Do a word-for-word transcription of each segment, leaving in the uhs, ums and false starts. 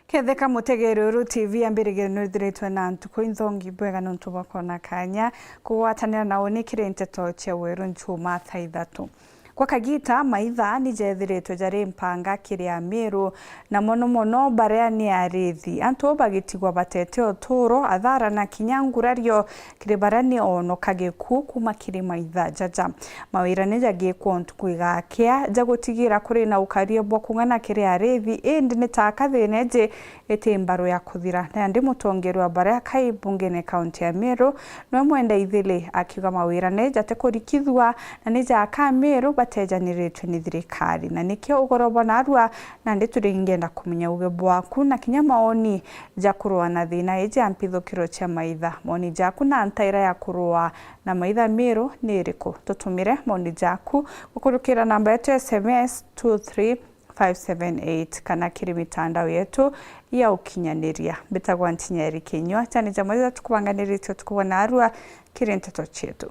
Ketheka mutegeri Weru T V ambirigirio nwithiritwe na ntuku inthongi bwega nontu bwa kwona kanya kugwatanira na uni kiri nteto cia Weru Njumaa thaa ithatu. Gwa kagita, maitha ni jethiritwe jari mpanga kiri Amiru, na mono mono baria ni arithi. Antu bagitigwa batete uturo, athara na kinya ngurario kiri baria ni onoka gikuu kuuma kiri maitha jaja. Mawira ni jagikwa ntuku igakia ja gutigira kuri na ukaria bwa kung'ana kiri arithi, indi ni taka thina iji iti mbaru ya kuthira. Nandi mutongeria wa baria akai mbungene kaunti ya Meru, nwe Mwenda Ithili, akiuga mawira ni jate kurikithua na ni jaka Meru batejaniritwe ni thirikari. Na nikio ugoro bwa narua, nandi turi ngenda kumenya uge bwaku na kinya maoni ja kurua na thina iji ya mpithukiro cia maitha. Maoni jaku na ntaira ya kurua na maitha Meru ni iriku? Tutumire maoni jaku gukurukira namba yetu ya S M S two three five seven eight kana kiri mitandao yetu ya ukinyaniria. Mbitagwa Ntinyeri Kinyua, jani jamwe ja tukubanganiritie utuku bwa narua kiri nteto cietu.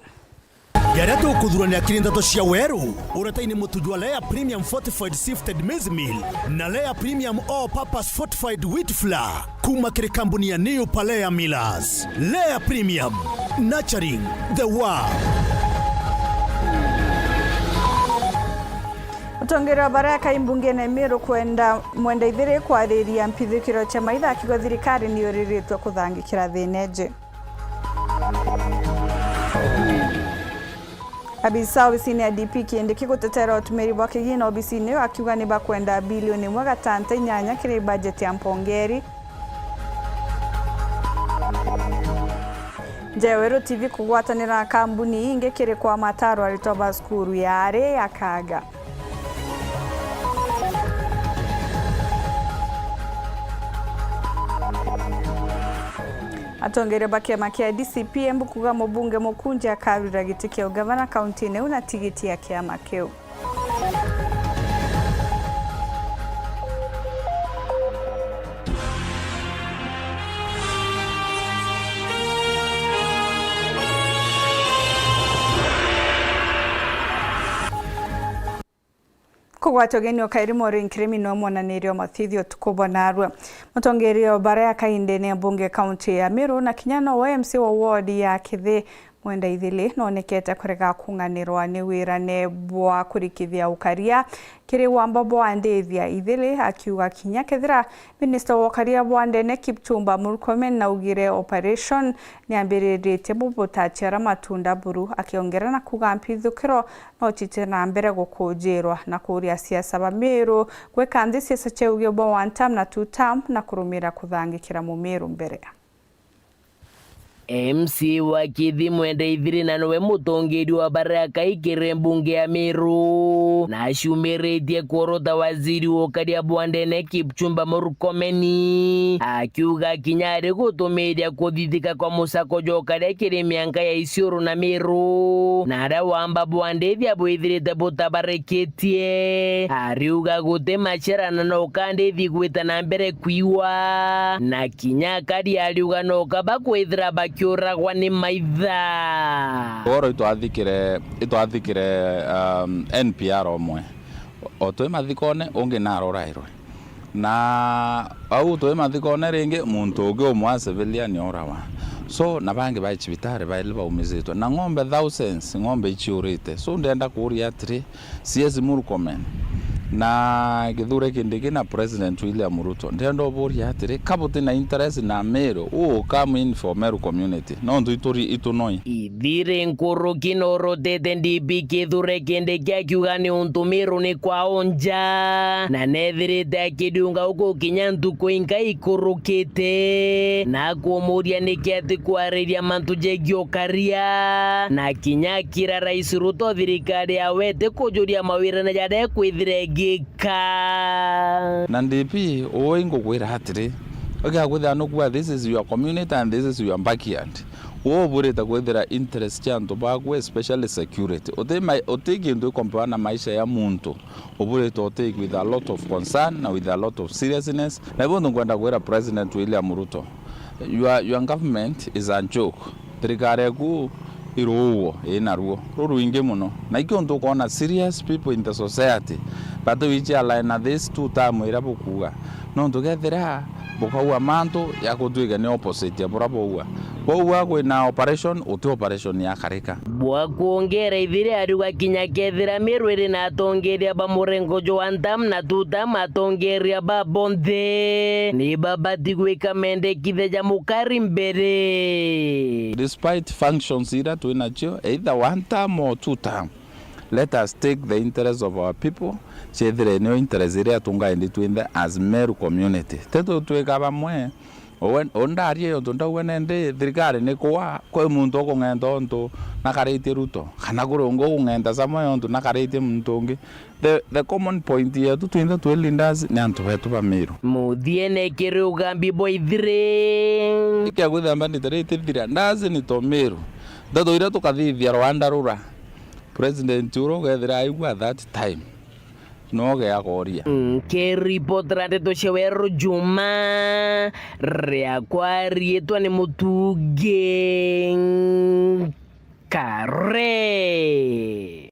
Jaria tukuthuranira kiri nteto cia Weru, uretaini mutu jwa Lea Premium Fortified Sifted Maize Meal na Lea Premium All Purpose Fortified Wheat Flour, kuuma kiri kambuni ya New Palea Millers. Lea Premium, nurturing the world. Mutongeria wa baria akai mbungene Meru kwenda Mwenda Ithiri kwariria mpithukiro cia maitha, akiuga thirikari ni yuriritwe kuthangikira thina iji. Abisa obisini ya D P Kindiki gutetera utumiri bwa kigina obisini iyo, akiuga ni bakwenda bilioni imwe gatanta inyanya kiri bajeti ya mpongeri. Nja ya Weru T V kugwatanira na kambuni ingi kiri kwa mataro aritwa ba cukuru ya ari ya Kaga. Atongeria ba kiama kia D C P Embu kuga mubunge Mukunji akarwira giti kia ugavana kaunti-ini iu na tigiti ya kiama kiu. Kugwatwa ugeni o kairi Maureen Kirimi niwe mwonaniria o mathithio utuku bwa narua. Mutongeria o baria akai ndene ya mbunge kaunti ya Meru na kinya nowe M C wa ward ya Kithi Mwenda Ithili noonekete kurega kung'anirwa ni wirane bwa kurikithia ukaria kiri wamba bwa ndithia. Ithili akiuga kinya kethira minista wa ukaria bwa ndene Kipchumba Murkomen naugire operation niambiriritie mubuta ciara matunda buru, akiongera na kuga mpithukiro no cite na mbere gukujirwa na kuria siasa ba Meru gwika nthi siasa cia uge bwa one term na two term na kurumira kuthangikira Mumiru mbere. M C wa Kithi Mwenda Ithiri na niwe mutongeria wa baria akai kiri mbunge ya Meru, na aciumiritie kuorota waziri wa ukaria bwa ndene Kipchumba Murkomen, akiuga kinya ari gutumiria kuthithika kwa musako jwa ukaria kiri mianka ya Isiolo na Meru, na aria wamba bwa ndithia bwithirite butabarikitie. Ariuga guti maciara na no kandithi gwita na mbere kwiwa, na kinya akari ariuga no kaba kwithira bakiuragwa ni maitha. Ugoro itwathikire, itwathikire, um, N P R omwe. O twi mathikone, ungi narorairwe. Na au twi mathikone ringi, muntu ungi umwe a civilian orawa. So, na bangi bai cibitari bairi baumizitwe. Na ng'ombe thousands, ng'ombe iciurite. So, ndenda kuuria atiri, C S Murkomen na Kithure Kindiki na President William Ruto, ndenda uburia atiri, ka buti na interest na Meru, who will come in for Meru community? Nontu ituri, itunoi. Ithiri nkuruki norotete D P Kithure Kindiki akiuga ni untu Meru ni kwao nja, na nethirite akidiunga uku kinya ntuku inga ikurukite, na kumuria niki ati kwariria mantu jegii ukaria, na kinya akira Rais Ruto thirikari yawe itikujuria mawirane jaria ikwithira igika. Na D P, uu ingukwira atiri, ugiakwithira nukuga, this is your community and this is your backyard. Uu uburite kwithira interest cia antu baku, especially security. Uti ma-, uti kintu ikompewa na maisha ya muntu. Uburite uti with a lot of concern na with a lot of seriousness. Na ibu nkwenda kwira President William Ruto, your, your government is a joke. Thirikari yaku iruuo ina ruo rurwingi muno. Na ikio ntu ukoona serious people in the society But which align na this two term iria bukuuga. Nontu kethira bukaua mantu ya gutwika ni opposite ya buria bwaua. Bwaua kwina operation, uti operation ya karika. Bwa kwongera ithire ariuga kinya kethira Meru iri na atongeria ba murengo jwa one term na two term, atongeria ba bonthe ni babati gwika mendekithia ja mukari mbere. Despite functions iria twinacio, either one term or two term, let us take the interest of our people, ciethire nio interest iria tungaendi twinthe as Meru community. Tetu twika bamwe, Uwe, undarie untu ndauga nendi thirikari ni kwa, kwi muntu ukung'enta untu nakaritie Ruto, kana kuri ungi ukung'enta Samoei untu nakaritie muntu ungi. The, the common point yetu twinthe twi leaders ni antu betu ba Meru. Muthiene kiri ugambi bwa ithire. Ikia kwithamba ndite ritithira, ndazi ni to Meru. Ndeto iria tukathithia Rwanda rura, president ura ugethira aigua that time. No geagoria. Nkiripotera ndeto cia Weru Juma, riakwa riitwa ni Mutungi Kare.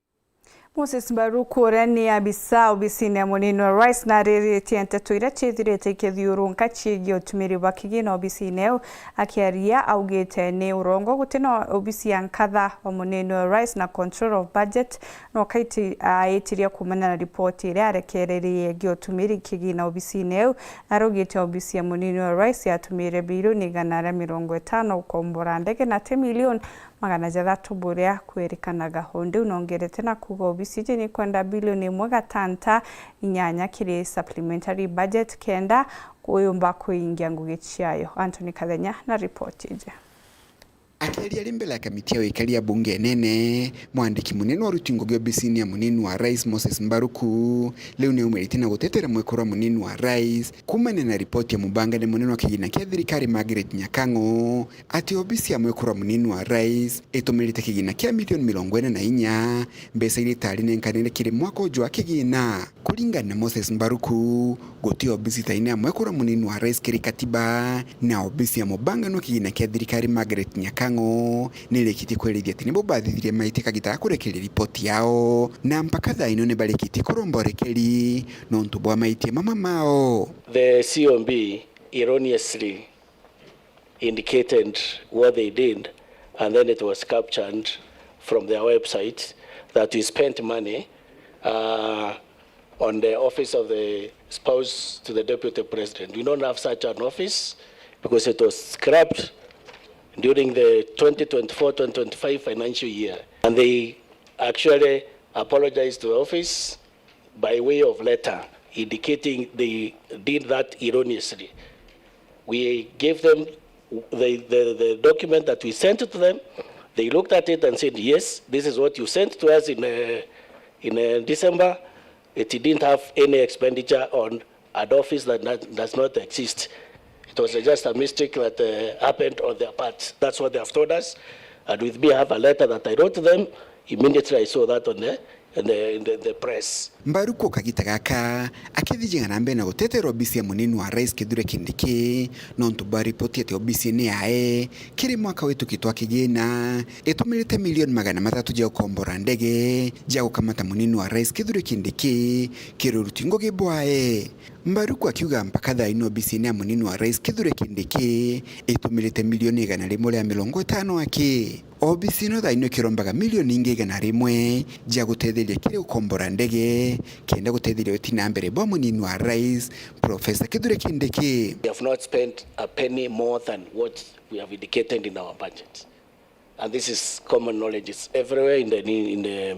Moses Mbaruku, uria ni abisa obisine ya munini wa rais, nariritie nteto iria ciithirite ikithiurunka ciigie utumiri bwa kigina obisine iu. Akiaria augite ni urongo guti na obisi ya nkatha wa munini wa rais na control of budget, no kaiti aitiria kumenya na ripoti iria arekererie yegie utumiri kigina obisine iu. Araugite obisi ya munini wa rais yatumire bilioni igana ria mirongo itano gukombora ndege na ti milioni magana jathatu buria kwirikanaga. Undi unongerete na kuuga obisi iji ni kwenda bilioni imwe gatanta inyanya kiri supplementary budget kenda kuyumba kuingia ngugi ciayo. Anthony Kathenya na ripoti iji. Akiaria ari mbere ya kamiti ya wikari ya bunge nene, mwandiki munene wa aruti ngugi obisini ya munini wa rais Moses Mbaruku, riu ni aumirite na gutetera mwekuru wa munini wa rais kumania na ripoti ya mubangani munene wa kigina kia thirikari Margaret Nyakang'o, ati obisi ya mwekuru wa munini wa rais itumirite kigina kia milioni mirongo ina na inya, mbeca iria itari nenkanire kiri mwaka uju wa kigina. Kuringana na Moses Mbaruku, guti obisi ta ina ya mwekuru wa munini wa rais kiri katiba, na obisi ya mubangani wa kigina kia thirikari Margaret Nyakang'o nirikitie kwerithia ati nibo bathithirie maiti kagita ga kurekeria ripoti yao, na mpaka thaa ino nibarikitie kuromba urekeri nontu bwa maitia mama mao. The C O B erroneously indicated what they did, and then it was captured from their website that we spent money, uh, on the office of the spouse to the deputy president. We don't have such an office because it was scrapped during the twenty twenty-four twenty twenty-five financial year, and they actually apologized to the office by way of letter indicating they did that erroneously. We gave them the, the, the document that we sent to them. They looked at it and said, "Yes, this is what you sent to us in, uh, in, uh, December. It didn't have any expenditure on an office that, that does not exist. It was just a mistake that, uh, happened on their part." That's what they have told us. And with me, I have a letter that I wrote to them. Immediately I saw that on the, in the, in the, the press. Mbaruku kagita gaka akithijinga na mbere na gutetera obisi ya munini wa rais Kithure Kindiki nontu bwa ripoti ati obisi ni yae kiri mwaka witukitwa kigina itumirite milioni magana mathatu ja gukombora ndege ja gukamata munini wa rais Kithure Kindiki kiri uruti ngugi bwae. Mbaruku akiuga mpaka thaa ino obisini ya munini wa rais Kithure Kindiki itumirite milioni igana rimwe ria mirongo itano aki. Obisi ino thaa ino ikirombaga milioni ingi igana rimwe cia gutetheria kiri gukombora ndege kenda gutetheria uti na mbere bwa munini wa rais Profesa Kithure Kindiki. We have not spent a penny more than what we have indicated in our budget. And this is common knowledge. It's everywhere in the, in the,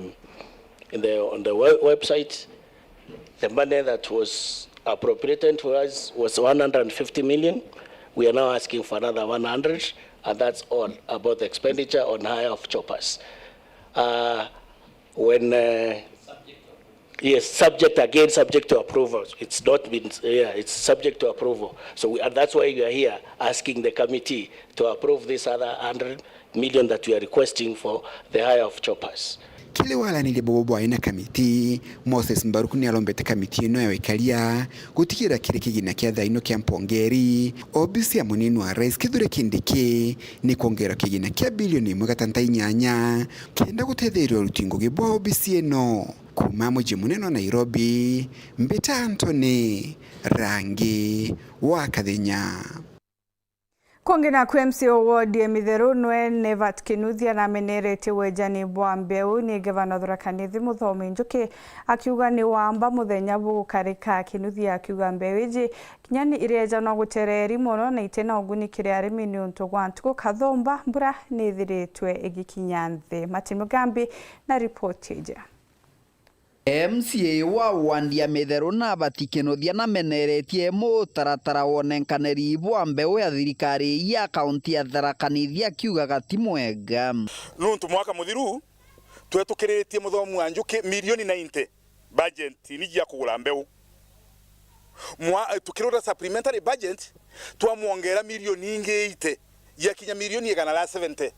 in the, on the we-, website. The money that was appropriated to us was one hundred fifty million. We are now asking for another one hundred, and that's all about the expenditure on hire of choppers. Uh, when, uh, Yes, subject, again, subject to approval. It's not been, yeah, it's subject to approval. So we, and that's why we are here asking the committee to approve this other hundred million that we are requesting for the hire of choppers. Kiri waranirie bobo bwae na kamiti, Moses Mbaruku ni arombete kamiti ino ya wikaria gutigira kiri kigina kia thaa ino kia mpongeri, obisi ya munini wa rais Kithure Kindiki ni kwongerwa kigina kia bilioni imwe gatanta inyanya kenda gutetheria uruti ngugi bwa obisi ino. Kuuma muji munene wa Nairobi, mbita Anthony Rangi wa Kathenya. Kungi naku M C A wa ward ya Mitheru nwe Nevat Kinuthia nameneretie wejani bwa mbeu ni ngavana Tharaka Nithi Muthomi Njuki, akiuga ni wamba muthenya bugukarika. Kinuthia akiuga mbeu iji kinya ni irejanwa gutereeri mono na itina uguni kiri arimi niuntu gwa ntuku kathumba mbura ni ithiritwe igikinya nthi. Martin Mugambi na ripoti iji. M C A wa wandi ya Mitheru Nevat Kinuthia nameneretie mutaratara wonenkaniri bwa mbeu ya thirikari ya kaunti ya Tharaka Nithi akiugaga ti mwega. Nuntu mwaka muthiru twetukiritie Muthomi wa Njuki milioni ninety budget ni ya kugura mbeu. Mwa-, tukirora supplementary budget twamwongera milioni ingi eighty, yakinya milioni igana ria seventy.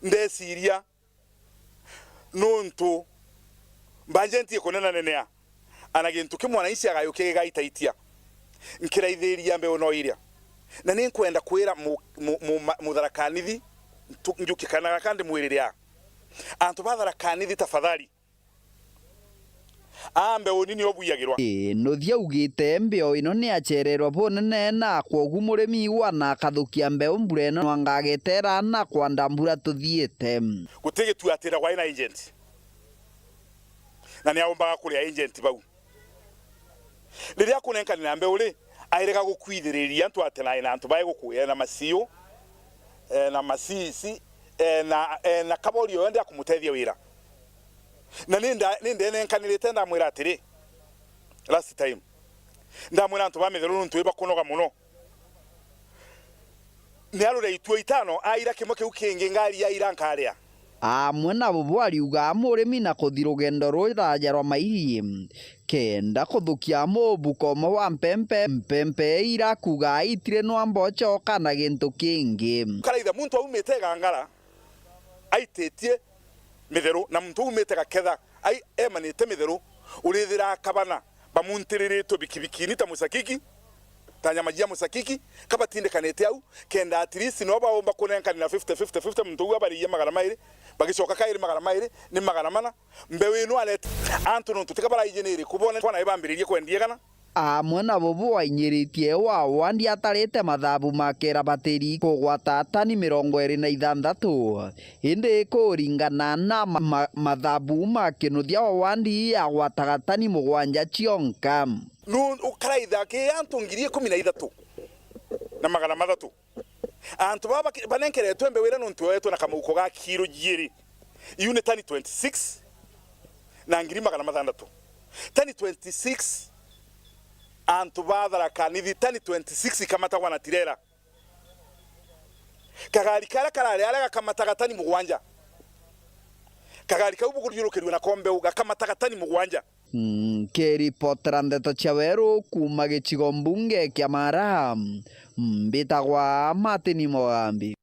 Ndeciria nuntu budget ikunenanenea, ana gintu ki mwananchi agayukia gigaitaitia, nkiraithiria mbeu no iria. Na ni nkwenda kwira mu-, mu-, mu-, ma-, Mutharaka Nithi, ntu-, Njuki kana gaka ndimwirire a. Antu ba Tharaka Nithi, tafadhali, aa mbeu nini obuyagirwa. Kinuthia augite mbeu ino ni yacererwe bunene na kwogu murimi wana akathukia mbeu mbura ino no angagetera na kwanda mbura tuthiite. Guti gituatira gwa ina agent. Na ni aumbaga kuria agent bau. Riria akunenkanira mbeu ri, airega gukwithiriria antu ate na ena antu bae guku, ena maciu, ena macici, ena, ena kabori yonthe akumutethia wira. Na ni nda-, ni ndenenkanirite ndamwira atiri, last time, ndamwira antu ba Mitheru nuntu ibakunoga mono. Ni arure ituo itano, aira kimwe kiu kingi ngari yaira nkaria. Amwe na bubu ariuga murimi na kuthi rugendo ruraja rwa mairi kenda kuthukia mubuko umwe wa mpempe, mpempe irakuga itiri nwa mboco kana gintu kingi. Karaitha muntu aumite Gangara aititie Mitheru, na muntu aumite Gaketha ai emanite Mitheru, urithira akabana bamuntiriritwe bikibikini ta mucakiki, ta nyama jia mucakiki, kabatindikanite au, kenda at least no baumba kunenkanira fifty, fifty, fifty, muntu uu abariie magana mairi, bagicoka kairi magana mairi, ni magana mana. Mbeu ino arete antu nontu tika baraiji ni iriku, bone twana ibambiririe kwendia igana. Amwe na bubu ainyiritie wa wandi atarite mathabu makera batiri kugwata tani mirongo iri na ithanthatu. Indi kuringana na ma-, ma-, mathabu ma Kinuthia wa wandi agwataga tani mugwanja cionka. Nu-, ukaraitha ki antu ngiri ikumi na ithatu na magana mathatu. Antu baba baki-, banenkeretwe mbeu iria nontu yoetwe na kamauko ga kiro jiiri. Iu ni tani twenty-six na ngiri magana mathantatu. Tani twenty-six, antu ba Tharaka Nithi, tani twenty-six ikamatagwa na tirela. Kagari karia karari aria gakamataga tani mugwanja. Kagari kau buguthiurukirue nako mbeu gakamataga tani mugwanja. Nkiripotera ndeto cia weru kuuma gicigo mbunge kia Mara, mbitagwa Martin Mugambi.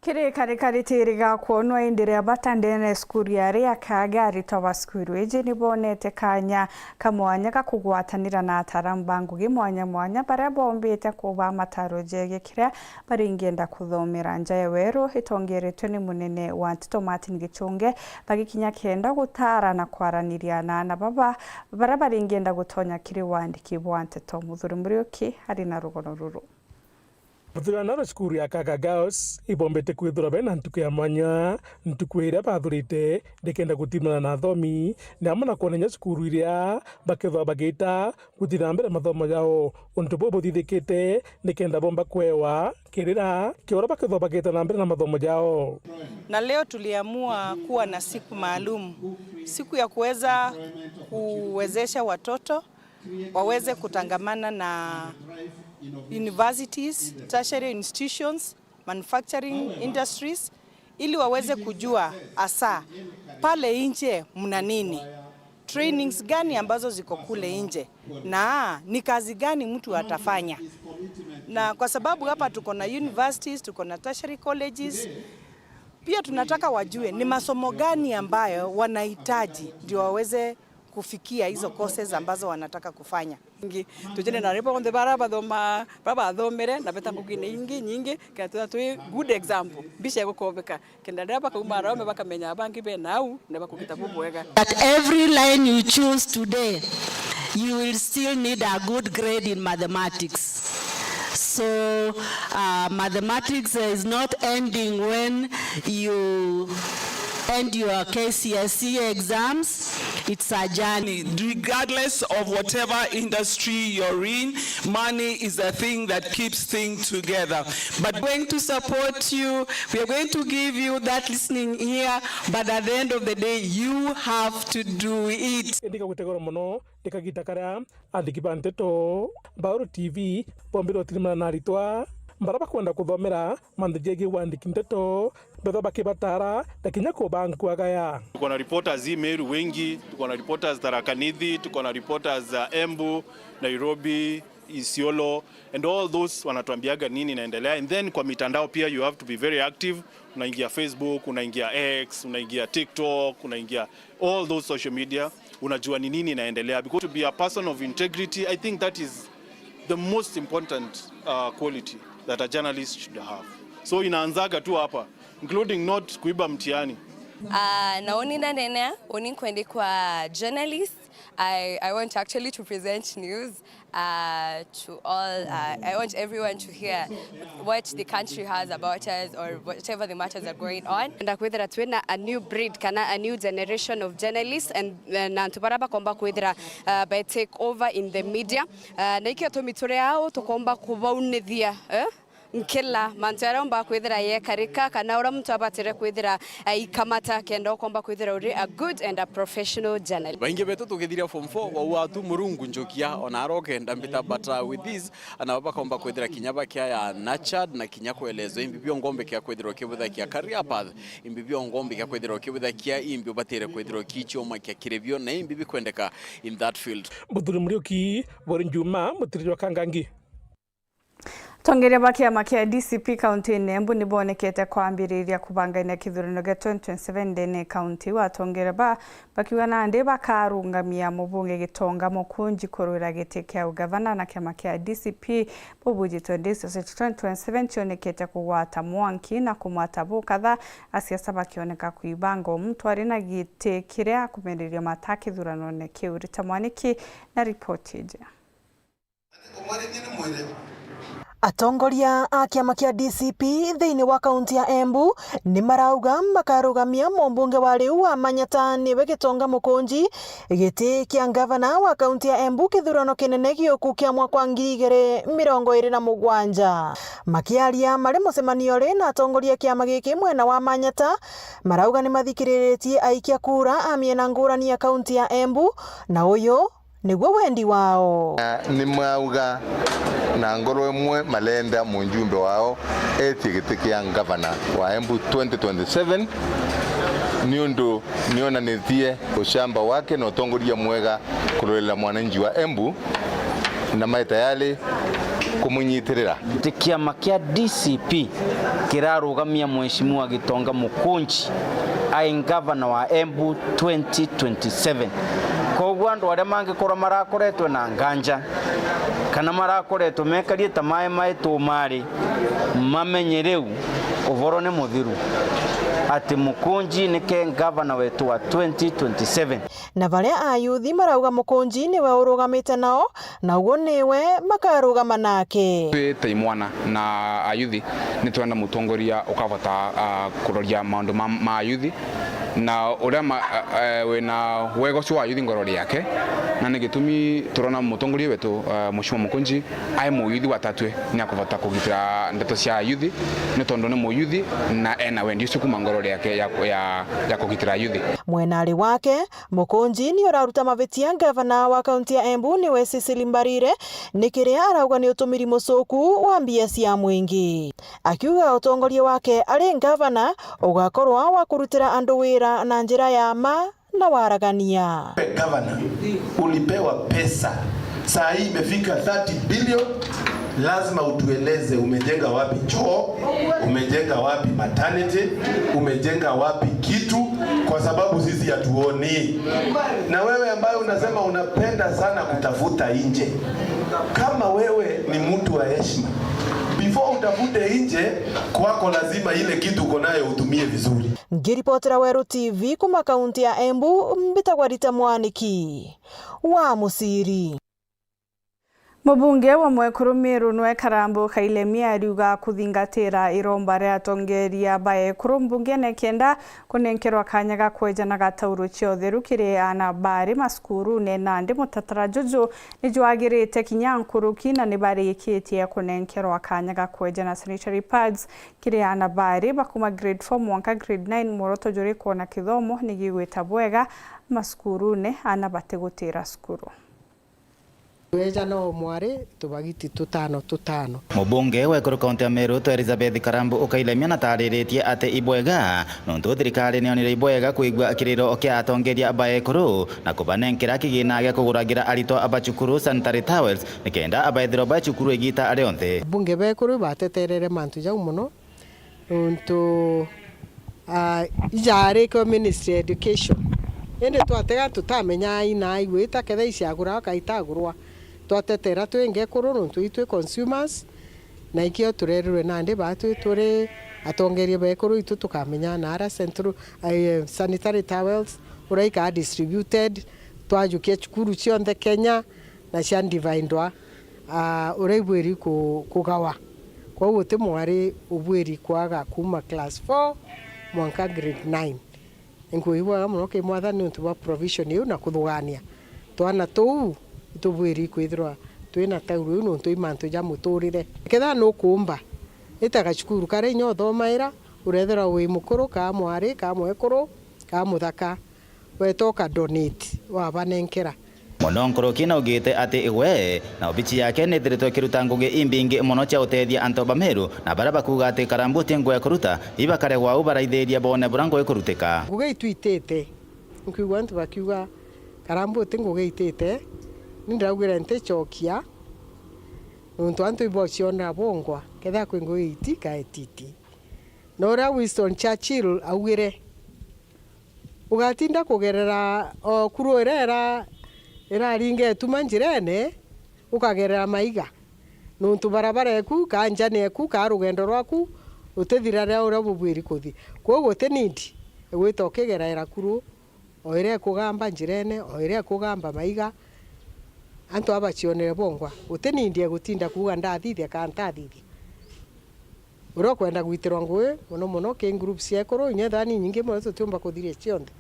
Kiri kari karitiri ga kwonwa indi ria bata ndene ya cukuru ya Riakaga, aritwa ba cukuru iji ni bonete kanya ka mwanya ga kugwatanira na ataaramu ba ngugi mwanya mwanya baria bombite kuba mataro jegie kiria baringienda kuthomera. Nja ya weru itongeretwe ni munene wa nteto Martin Gichunge, bagikinya kenda gutaara na kwaraniria na aana baba baria baringienda gutonya kiri wandiki bwa nteto. Muthuri Muriuki ari na rugono ruru. Bathurana ba cukuru ya Kaka Girls ibombete kwithirwa bena ntuku ya mwanya, ntuku iria bathurite ndikenda gutimana na athomi, ni amwe na kwonania cukuru iria bakethwa bagita guthi na mbere mathomo jao. Untu buu buthithikite nikenda bomba kwewa kirira kia uria bakethwa bagita na mbere na mathomo jao. Na leo tuliamua kuwa na siku maalum, siku ya kuweza kuwezesha watoto waweze kutangamana na universities, tertiary institutions, manufacturing industries, ili waweze kujua hasa pale nje mna nini, trainings gani ambazo ziko kule nje, na ni kazi gani mtu atafanya. Na kwa sababu hapa tuko na universities, tuko na tertiary colleges, pia tunataka wajue ni masomo gani ambayo wanahitaji ndio waweze kufikia hizo courses ambazo wanataka kufanya. Ingi, tujene na ribo bonthe bara bathoma, bara bathomere na beta ngugine ingi nyingi, kenda twithira twi good example, mbica ya gukobeka, kenda riria bakauma araume bakamenya abangi bena au na bakugita bubwega. That every line you choose today, you will still need a good grade in mathematics. So, uh, mathematics is not ending when you end your K C S E exams. It's a journey. Regardless of whatever industry you're in, money is the thing that keeps things together. But we're going to support you. We are going to give you that listening ear. But at the end of the day, you have to do it. Indi gagwite goro mono ni kagita karia athiki ba nteto ba Uru T V bombire utirimana na aritwa bara bakwenda kuthomera mantu jegie wandiki nteto, bethwa bakibataara na kinya kubankuagaya. Tuko na reporters hii Meru wengi, tuko na reporters Tharaka Nithi, tuko na reporters, uh, Embu, Nairobi, Isiolo, and all those wanatuambiaga nini inaendelea. And then kwa mitandao pia you have to be very active. Unaingia Facebook, unaingia X, unaingia TikTok, unaingia all those social media, unajua ni nini inaendelea. Because to be a person of integrity, I think that is the most important, uh, quality that a journalist should have. So inaanzaga tu hapa, including not kuiba mtihani. Ah, na uni ndanenea, uni nkwendikwa journalist. I, I want actually to present news, uh, to all. Uh, I want everyone to hear what the country has about us or whatever the matters are going on. Nda kwithira twina a new breed kana a new generation of journalists and, uh, na antu bara bakomba kwithira, uh, by take over in the media. Uh, na ikio tumi turi au tukomba kubaunithia, eh? Nkila mantu jaria umba kwithira yekarika kana uria muntu abatire kwithira aikamata kenda ukomba kwithira uri a good and a professional journalist. Baingi betu tugithiria form four, wauga tu Murungu njukia, ona ara ukenda mbita, but, uh, with this, ana bakomba kwithira kinya bakiaya nurtured na kinya kwelezwa imbi bio ngombe kia kwithira ukibuthakia career path, imbi bio ngombe kia kwithira ukibuthakia imbi ubatire kwithira ukichioma kia kiri bio na imbi bikwendeka in that field. Muthuri Muriuki, Bori Njuma, Mutiriri wa Kangangi. Atongeria ba kiama kia D C P kaunti-ini Embu ni bonekete kwambiriria kubangania kithurano gia twenty twenty-seven ndene ya kaunti iu. Atongeria ba bakiuga nandi bakarungamia mubunge Gitonga Mukunji kurwira giti kia ugavana na kiama kia D C P bubujitwe. Ndisi cia twenty twenty-seven cionekete kugwata mwanki na kumwata bukatha, asiasa bakioneka kwibanga o muntu ari na giti kiria akumenderia mata kithuranone kiu. Rita Mwaniki na ripoti iji. Atongoria a kiama kia D C P thiini wa kaunti ya Embu ni marauga makarugamia mumbunge wa riu wa Manyata niwe Gitonga Mukunji giti kia ngavana wa kaunti ya Embu kithurano kinene giuku kia mwaka wa ngiri igiri mirongo iri na mugwanja. Makiaria mari mucemanio ri na atongoria a kiama giki mwena wa Manyata, marauga ni mathikiriritie aikia kura a miena ngurani ya kaunti ya Embu, na uyu niguo wendi wao. Na ni mwauga na ngoro imwe marenda mujumbe wao etie giti kia ngavana wa Embu twenty twenty-seven, niundu nionanitie ucamba wake na utongoria mwega kurorera mwananchi wa Embu, na mai tayari kumunyitirira. Ti kiama kia D C P kirarugamia Mheshimiwa Gitonga Mukunji ai ngavana wa Embu twenty twenty-seven. Koguo andu aria mangikorwa marakoretwe na nganja kana marakoretwe mekarie ta maemae tumari, mamenye riu uvoro ni muthiru ati Mukunji nike ngavana wetu wa twenty twenty-seven. Na baria ayuthi marauga Mukunji niwe urugamite nao, na uguo niwe makarugama nake. Twi ta imwana na ayuthi, ni twenda mutongoria ukavota, ah, kuroria maundu ma, ma ayuthi, na uria ma, ah, eh, wina wega ucio wa ayuthi ngorori yake, na ni gitumi turona mutongoria wetu, ah, Mheshimiwa Mukunji ai muyuthi wa Tatwe, ni akuvota kugitira ndeto cia ayuthi, ni tondu ni muyuthi na ena wendi ucio kuma ngorori yake ya, ya, ya kugitira ayuthi. Mwenari wake, Mukunji ni uraruta mavitia ngavana wa kaunti ya Embu niwe Cecily Mbarire, ni kiria arauga ni utumiri mucuku wa mbia cia mwingi. Akiuga utongoria wake ari ngavana ugakorwa wa kurutira andu wira na njira ya ma na waragania. Gavana, ulipewa pesa. Saa hii imefika thirty billion. Lazima utueleze umejenga wapi choo, umejenga wapi maternity, umejenga wapi kitu. Kwa sababu sisi hatuoni. Na wewe ambaye unasema unapenda sana kutafuta nje, kama wewe ni mtu wa heshima, before utafute nje, kwako lazima ile kitu uko nayo utumie vizuri. Ngiripotera Weru T V kuma kaunti ya Embu, mbitagwa Rita Mwaniki wa Musiri. Mubunge wa Mwekuru Miru nwe Karambu Kailemi ariuga kuthingatira iromba ria atongeria ba ekuru mbungene kenda kunenkerwa kanya ga kweja na gatauro cia utheru kiri aana bari macukurune, nandi mutatara juju ni jwagirite kinya nkuruki na ni barikitie kunenkerwa kanya ga kweja na sanitary pads kiri aana bari bakuma grade four mwanka grade nine. Mworoto juri kwona kithomo ni gigwita bwega macukurune, aana batigutira cukuru. Tweja no mwari tubagiti tutano tutano. Mubunge wa ekuru kaunti ya Meru, Elizabeth Karambu Ukailemia, natariritie ati ibwega nontu thirikari nionire ibwega kwigua kiriro kia atongeria ba ekuru na kubanenkera kigina gia kuguragira aritwa ba cukuru sanitary towels nikenda baethirwa ba cukuru igita rionthe. Bunge ba ekuru bateterere mantu jau mono. Nontu, ah, ijaarikwe Ministry ya Education. Indi twatega tutamenya ina igwita ketha iciagurwa ka itagurwa. Twatetera twi ngekuru nontu itwi consumers, na ikio turerirwe nandi ba twi turi atongeria ba ekuru itu tukamenya na ara central, eh, sanitary towels, uria ikaa distributed, twajukia cukuru cionthe Kenya, na cia dividwa, ah, uria ibwiri ku-, kugawa. Kwou guti mwari ubwiri kwaga kuuma class four mwanka grade nine. Inkuigua bwega mono ki Mwathani niuntu bwa provision iu na kuthugania twana tuu itubwiri kwithirwa twina tauro iu niuntu i mantu ja muturire. Kethira nukuumba, ita gacukuru karia inya uthomaira, urethirwa wi mukuru, kaa mwari, kaa mwekuru, kaa muthaka, weta uka donate, wabanenkera. Mono nkuruki naugite ati we na obici yake nithiritwe ikiruta ngugi imbingi mono cia utethia antu ba Meru, na baria bakuuga ati Karambu uti ngugi ya kuruta, ibakare gwau baraithiria bone buria ngugi ikurutika. Ngugi itwitite, nkwigua antu bakiuga Karambu uti ngugi itite, ni ndiraugire nticokia, nontu antu ibocionera bongwa, kethira kwi ngugi iti kaetiti. Na uria Winston Churchill augire, ugatinda kugerera o kuru iria ira-, iraringa ituma njirene, ukagerera maiga. Nontu barabara eku, kaa njane eku, kaa rugendo rwaku, rutithira riria uria bubwiri kuthi. Kwou guti need igwita ukigeraira kuru, o iria ikugamba njirene, o iria ikugamba maiga, antu aba bacionere bongwa. Guti need ya gutinda kuuga ndathithia kaa ntathithia. Uria ukwenda gwitirwa ngugi mono mono ki group cia ekuru, inya ethira ni nyingi mono tutiumba kuthiria cionthe,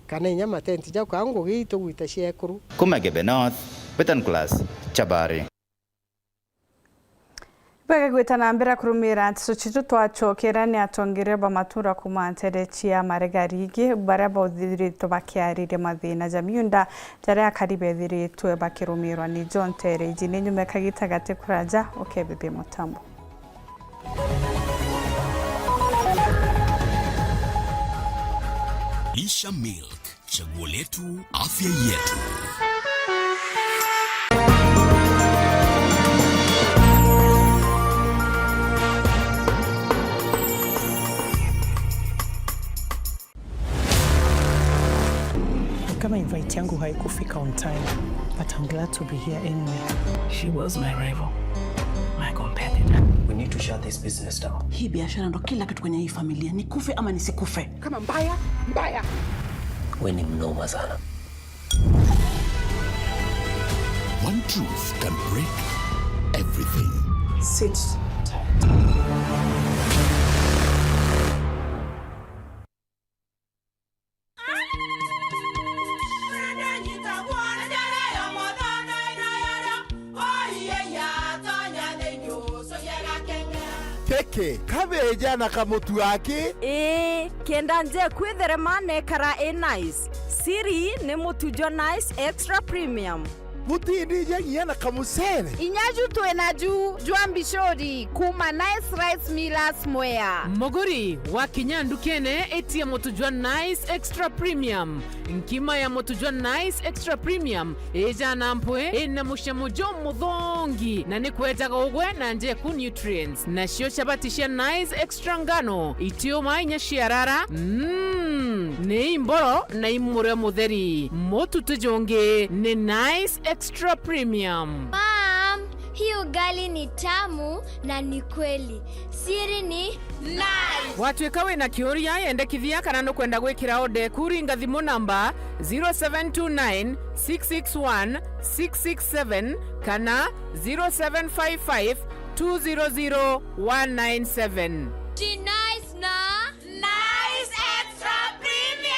kana inya matenti jau, kaa ngugi itugwita cia ekuru. Kuma Igembe North, Betan Class, Chabari. Bwega gwita na mbere kurumira nteto citu. Twacokera ni atongeria ba matura kuma ntere cia Marega Rigi, baria bauthiritwe bakiariria mathina ja miunda jaria akari bethiritwe bakirumirwa ni jo ntere iji. Ni nyuma ya kagita gati kuraja, ukebithia mutambo. Lisha Milk, chaguo letu, afya yetu. Kama invite yangu haikufika on time, but I'm glad to be here anyway. She was my rival, my competitor. We need to shut this business down. Hii biashara ndo kila kitu kwenye hii familia. Nikufe ama nisikufe. Kama mbaya, mbaya. We ni mnoma sana. One truth can break everything. Sit tight. Kiki kabeja na kamutu gaki? Ii, kenda nje kwitherema nekara i nice. Siri ni mutu jwa Nice Extra Premium. Mutindije nginya na kamucere. Inya ju twi na ju jwa mbicuri kuma Nice Rice Millers Mwea. Muguri, wakinya ndukene, itia mutu jwa Nice Extra Premium. Nkima ya mutu jwa Nice Extra Premium ijana mpwi, ina mucamo jumuthongi, na ni kwejaga ugwe na njeku nutrients. Nacio chabati cia Nice Extra ngano, itiuma inya ciarara. Mm. Ni imboro na imure mutheri. Mututu jungi ni Nice Extra Premium. Mom, hii ugali ni tamu na ni kweli. Siri ni Nice. Watuika wina kiuria, yendekithia kana nukwenda gwikira order eku, ringa thimu namba zero seven two nine six six one six six seven kana zero seven five five two zero zero one nine seven. Ti Nice na Nice Extra Premium.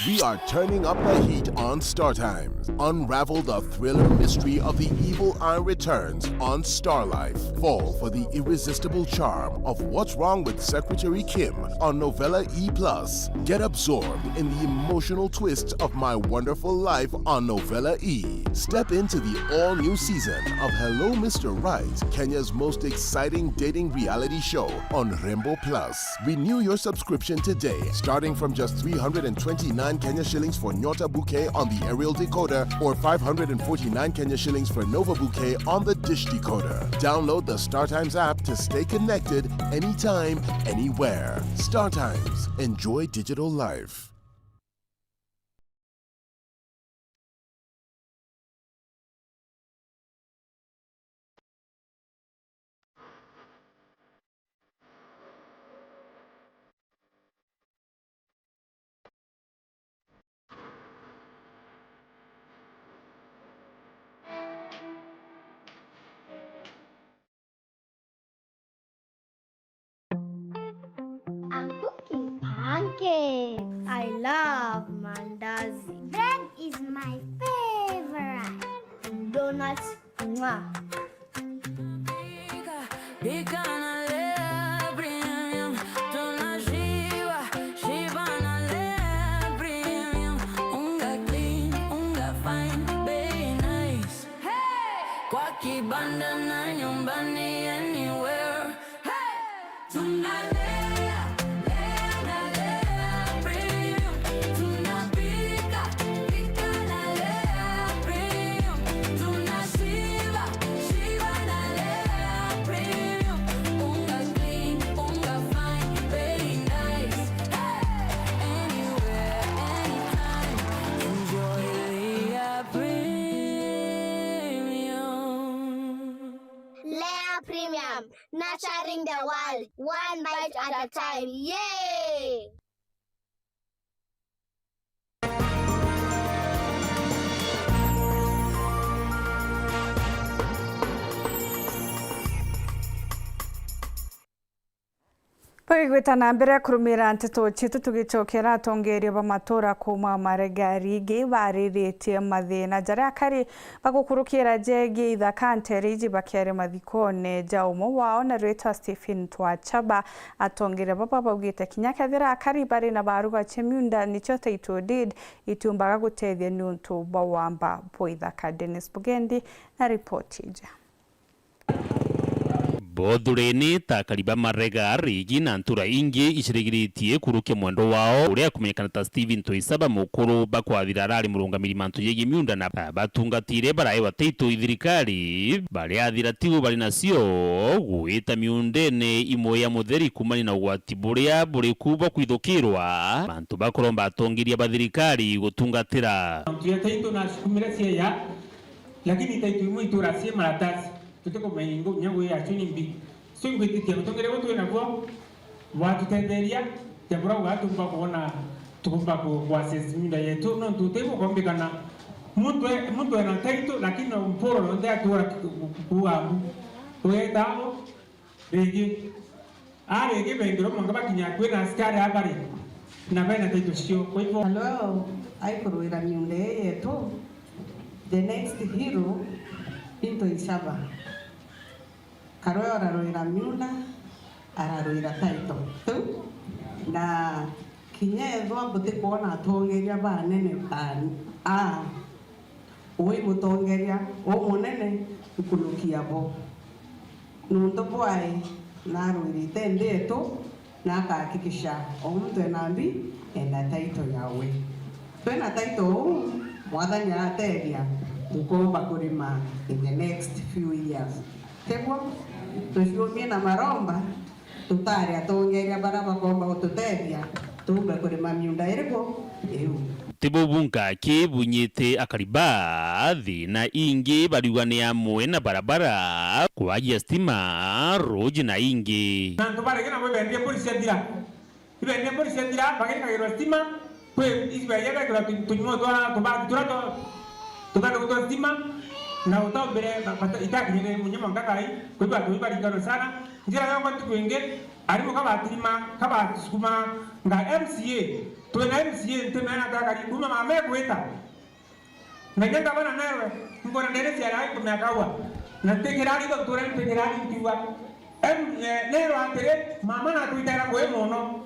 We are turning up the heat on Star Times. Unravel the thriller mystery of the evil eye returns on Star Life. Fall for the irresistible charm of What's Wrong with Secretary Kim on Novella E plus. Get absorbed in the emotional twists of My Wonderful Life on Novella E. Step into the all-new season of Hello Mister Right, Kenya's most exciting dating reality show on Rainbow Plus. Renew your subscription today, starting from just three hundred and twenty-nine Kenya shillings for Nyota Bouquet on the aerial decoder or five hundred and forty-nine Kenya shillings for Nova Bouquet on the dish decoder. Download the StarTimes app to stay connected anytime, anywhere. StarTimes. Enjoy digital life. I'm cooking pancakes. I love mandazi. Bread is my favorite. Donuts, mwah. Pika na Lea Premium, tunashiba, shiba na Lea Premium. Unga clean, unga fine, bei nice. Kwa kibanda na nyumbani, anywhere. Tunalea, lea na Lea Premium. Tunapika, pika na Lea Premium. Tunashiba, shiba na Lea Premium. Unga clean, unga fine, very nice. Hey! Anywhere, anytime, enjoy Lea Premium. Lea Premium, nurturing the world, one bite at a time. Yay! Bagigwita na mbere kurumira nteto cietu, tugicokera atongeria ba matura kuuma Marega Rigi bariritie mathina jaria akari bagukurukira jegie ithaka ntere iji bakiaria mathikone ja umwe wao na ritwa Stephen Twachaba. Atongeria baba baugite kinya kethira akari bari na baruga cia miunda nicio title deed, itiumbaga gutethia niuntu bwa wamba bwa ithaka. Dennis Bugendi na ripoti iji. Bothureni ta akari ba Marega Rigi na ntura ingi icirigiritie kurukia mwendwa wao uria akumenyekana ta Stephen Toisaba Mukuru, bakwathira arari murungamiri mantu jegie miunda na batungatire baraewa title i thirikari, bariathira tigu bari nacio gwita miundene imwe ya mutheri kumania na ugwati buria buri ku bwa kwithukirwa mantu bakuromba atongeria ba thirikari gutungatira. Mantu ya title na cikumire cieya. Lakini title imwe itura cie maratasi, tutikumenya ingo nya gwi yacio ni mbi. So ingwitikia mutongeria gwe twina gwo, watutetheria, ja bura ugatumba kuona, tukumba ku, ku assess miunda yetu, nontu uti gukombikana. Muntu e, muntu ena title, lakini no mporo nonthe atura ku, ku, kuuga mbu. Ugeta abo, Rigi, a rigi bengirwe mwanka bakinya akui na askari a bari na bena title cio. Kwa hivyo, Alo, aikurwira miunda ii yetu, the next hero into Isaba. Karwe ararwira miunda, ararwira title. Tu, na kinya ethwa butikwona atongeria banene bani, a, Ui mutongeria umunene nkuruki yabo. Nuntu bwae narwirite nthi yetu na akahakikisha o muntu ena mbi ena title yawe. Twina title uu, Mwathani aratethia tukomba kurima in the next few years. Tiguo? Tuciumie na maromba. Tutari atongeria bara bakomba gututethia tuumbe kurima miunda iriku iu. Ti bubu ngaki bunyite akari ba thiina ingi bariuga ni amwe na barabara, kwagia stima, ruuji na ingi. Na antu barege nabo ibendie mburi ciathira. Ibendie mburi ciathira, bagikagirwa stima, kwi iberia bekirwa tu-, tunyumo twa tubati turia twa tuthatu twa stima, na utombire ba-, bata-, itakinyire munyo mwanka kai, kwiba antu ibaringanwe sana. Njira yongwa ntuku ingi, Arimu kabatirima, kabasukuma nga M C A, twina M C A ntimeena takari kuuma mama egwita. Na inya ngavana newe, nkona ndene ciara ai kumea kaua. Na ntikirari tontu uria ntikirari nkiuga, em, eh, neerwa atiri, mama natwitaira ngugi mono.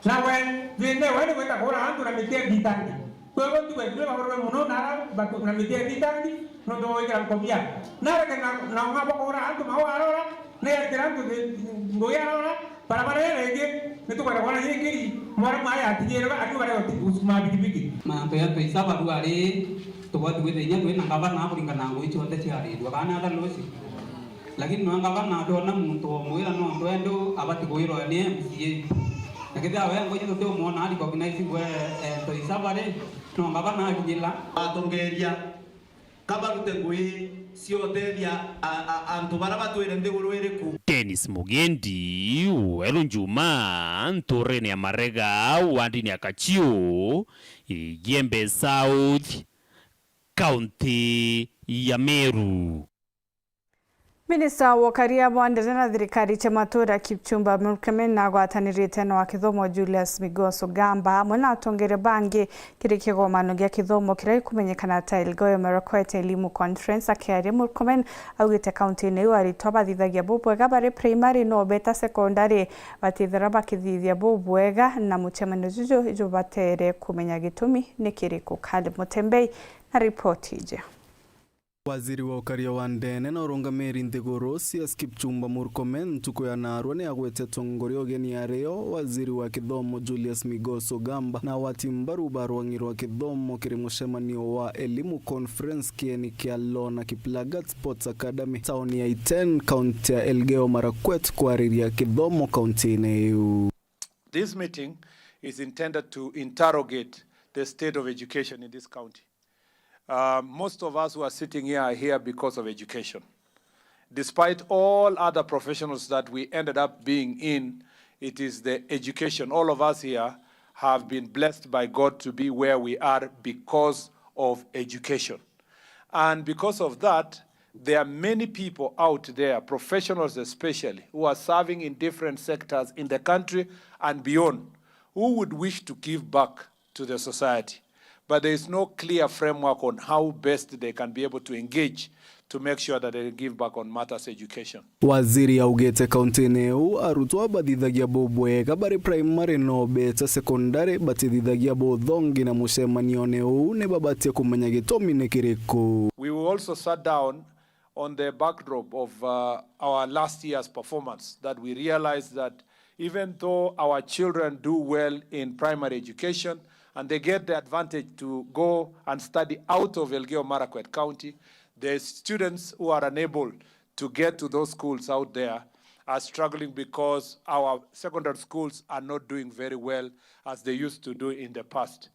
Nawe, thiina ewe ni gwita kuura antu na miti ya thitangi. Kwou ntuku etu ni bagurwe mono na ara batu-, na miti ya thitangi, nontu bwa gwikira nkobia. Nareke na, na ung'ambo kuura antu mau arora, Neetira antu thi-, ngugi arora, barabara iria ringi nitukwenda kwona yikiri, mwarimu aya atigirwe, ariu baria guti-, gusukuma bikibiki. Mantu ya twaisa barua ri, tubwati gwithia inya twina ngavana kuringana na ngugi cionthe ciarirua, kana atha losi. Lakini nwa ngavana ndona muntu omwira nontu endu abati kwirwa ni M C A. Na kethira we ngugi tutiumwona ari recognize ngwe, eh, twaisa bari, no ngavana akinyila. Atongeria. Ka barute ngugi cia utethia a, a, antu bara batwire nthiguru iriku. Dennis Mugendi, Weru Njuma, nturene ya Marega, wandini ya Kachiu, Igembe South, kaunti ya Meru. Minista wa ukaria bwa ndene na thirikari cia matura Kipchumba Murkomen nagwatanirite na wa kithomo Julius Migos Ogamba amwe na atongeria bangi kiri kigomano gia kithomo kiria gikumenyekana ta Elgeyo Marakwet Elimu Conference. Akiaria, Murkomen augite kaunti-ini iu aritwa bathithagia bubwega bari primary no beta secondary batithira bakithithia bubwega, na mucemanio juju jubatere kumenya gitumi ni kiriku. Caleb Mutembei na ripoti iji. Waziri wa ukaria wa ndene na urungamiri nthiguru, C S Kipchumba Murkomen, ntuku ya naarua ni agwete atongoria ugeni ario waziri wa kithomo Julius Migos Ogamba na agwati mbaru ba rwang'i rwa kithomo kiri mucemanio wa Elimu Conference kieni kia Lona Kiplagat Sports Academy, tauni ya Iten, kaunti ya Elgeyo Marakwet, kwariria kithomo kaunti-ini iu. This meeting is intended to interrogate the state of education in this county. Uh, most of us who are sitting here are here because of education. Despite all other professionals that we ended up being in, it is the education. All of us here have been blessed by God to be where we are because of education. And because of that, there are many people out there, professionals especially, who are serving in different sectors in the country and beyond, who would wish to give back to the society, but there is no clear framework on how best they can be able to engage to make sure that they give back on matters education. Waziri augite kaunti-ini iu arutwa bathithagia bubwega bari primary no beta secondary batithithagia buthongi, na mucemanione uu ni babatie kumenya gitumi ni kiriku. We will also sat down on the backdrop of, uh, our last year's performance, that we realize that even though our children do well in primary education and they get the advantage to go and study out of Elgeyo Marakwet County, the students who are unable to get to those schools out there are struggling because our secondary schools are not doing very well as they used to do in the past.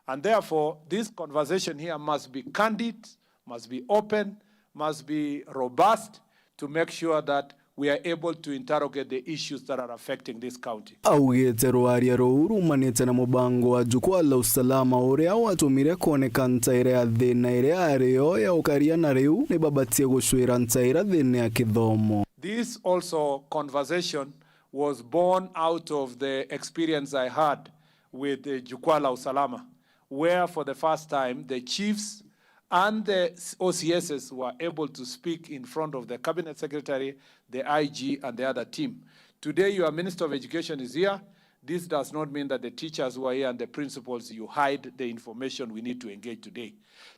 And therefore, this conversation here must be candid, must be open, must be robust to make sure that we are able to interrogate the issues that are affecting this county. Augite rwaria ruu rumanite na mubango wa Jukwaa la Usalama uria watumire kwoneka ntaira ya thina iria yario ya ukaria, na riu ni babatie gucwira ntaira thina ya kithomo. This also conversation was born out of the experience I had with the Jukwaa la Usalama, where for the first time the chiefs and the O C Ss were able to speak in front of the cabinet secretary, the I G, and the other team. Today, your Minister of Education is here. This does not mean that the teachers who are here and the principals, you hide the information we need to engage today.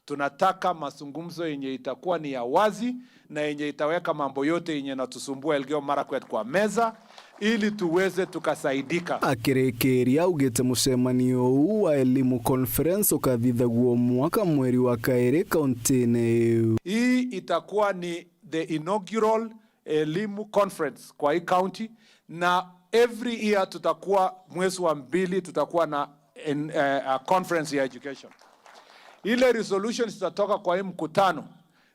Tunataka mazungumzo yenye itakuwa ni ya wazi na yenye itaweka mambo yote yenye inatusumbua Elgeyo Marakwet kwa meza ili tuweze tukasaidika. Akirikiria, augite mucemanio uu wa Elimu Conference ukathithagua mwaka mweri wa kairi kaunti-ini iu. Hii itakuwa ni the inaugural Elimu Conference kwa hii county, Na every year tutakuwa, mwezi wa mbili tutakuwa na en-, eh, a conference ya education. Ile resolutions zitatoka kwa hii mkutano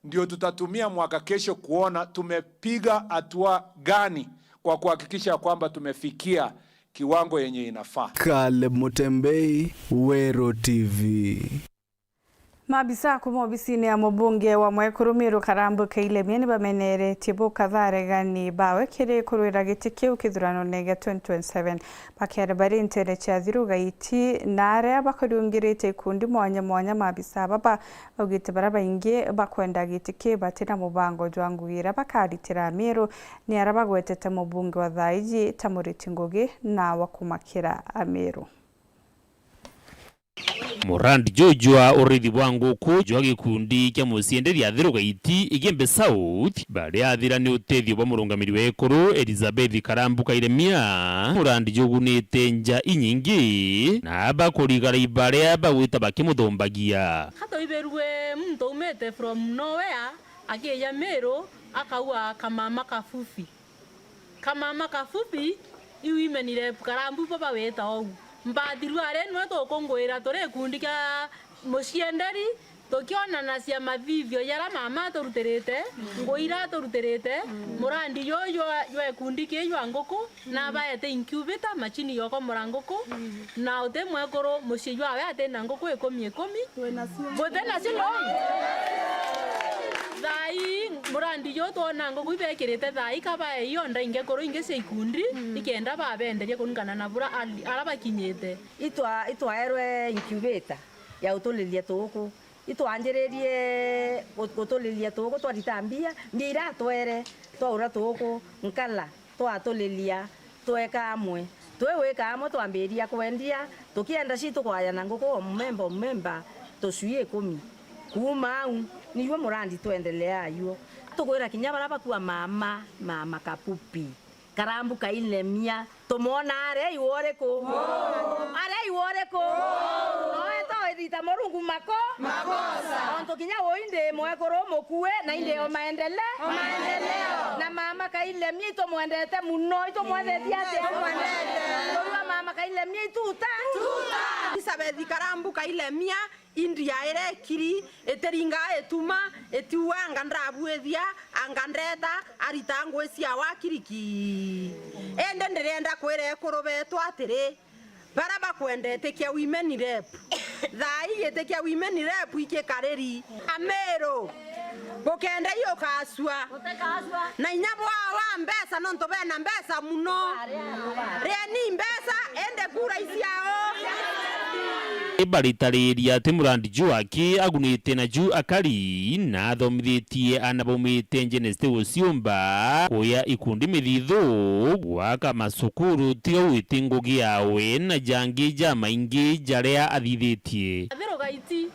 ndio tutatumia mwaka kesho kuona tumepiga hatua gani kwa kuhakikisha kwamba tumefikia kiwango yenye inafaa. Caleb Mutembei, Weru T V. Maabisa kuuma obisine ya mubunge wa Mwekuru Miru Karambu Kailemia ni bameneretie bukatha aregani bawe kiri kurwira giti kiu kithuranone gia twenty twenty-seven. Bakiaria bari nteere cia Thiru Gaiti na aria bakuriungirite ikundi mwanya mwanya, maabisa baba baugite baria baingi bakwenda giti kiu bati na mubango jwa ngugi iria bakaritira Amiru, ni aria bagwetete mubunge wa thaa iji ta muriti ngugi na wa kumakira Amiru. Murandi juju jwa urithi bwa nguku jwa gikundi kia mucienderia Thiru Gaiti Igembe South, baria athira ni utethio bwa murungamiri wa ekuru Elizabeth Karambu Kairemia, murandi jugunite nja inyingi, na bakurigara ibaria bagwita bakimuthumbagia. Hatoibirue muntu umite from nowhere, akija Miru, akaua kamama kafufi. Kamama kafupi, iu imenire Karambu baba wita ou. Mbathirua ari nwe tukunguira turi gikundi kia mucienderi, tukionanacia mathithio jaria mama aturutirite, ngui iria aturutirite, murandi juju jwa, jwa gikundi kii jwa nguku, na baete incubator, macini ya ukomora nguku, na uti mwekuru mucii jwawe ati na nguku ikumi ikumi. Buti nacio no? Thaa ii, murandi juu twona nguku ibekirite thaa ii, kabae io ndaingi kuru ingi cia ikundi, ikenda babenderia kuringana na bura ali-, ara bakinyite. Itwa-, itwaerwe incubator ya utulithia tuuku. Itwanjiririe gu-, gutulithia tuuku, twarita mbia, mbia iratwere, twaura tuuku, nkala, twatulithia, tweka amwe. Twi gwika amwe twambiria kwendia, tukienda ci tukwaya na nguku o mumemba o mumemba tucui ikumi. Kuuma au, niwe murandi twendelea ajuo. Tukwira kinya baria bakua mama, mama kapupi. Karambu kailemia, tumwona aria iwe uriku? Aria iwe uriku? Noe twithita Murungu mako? Makosa. Ontu kinya ui ndi mwekuru mukue, na indi o maendele-, o maendeleo. Na mama Kailemia itumwendete muno, itumwendetie atia? Itumwendete. Turua mama Kailemia ituta. Tuta. Elizabeth Karambu Kailemia, India irekiri, itiringaa ituma, itiuga anga ndabuithia, anga ndeta, arita ngui cia wakiriki. Indi ndirienda kwira ekuru betu atiri, baria bakwenda itikia women rep, thaa ii itikia women rep ikikariri. Amiru, gukenda iukacua. Na inya bwao wa mbeca, nontu bena mbeca muno. Rieni mbeca, indi kura iciao. Ibaritariria ati murandi juu aki agunite na juu akari, na athomithitie ana baumite Genesite Guciumba, kuya ikundi mithithu, gwaka macukuru, tiga gwiti ngugi yawe na jangi jamaingi jaria athithitie. Athiru Gaiti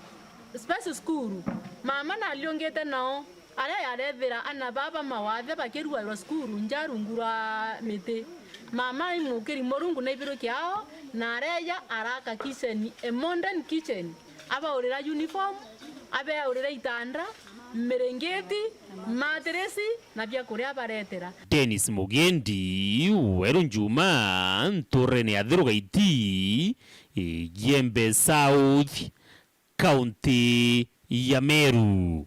Special School, mama nariungite nao. Aria yarethira ana baba mawathe bakirugairwa cukuru nja rungu rwa miti. Mama imukiri Murungu na ibirwe kiao, na areja araka kitchen, a modern kitchen. Abaurira uniform, abeaurira itanda, miringiti, matirisi, na biakuria abaretera. Dennis Mugendi, Weru Njuma, nturene ya Thiru Gaiti, Igembe South, kaunti ya Meru.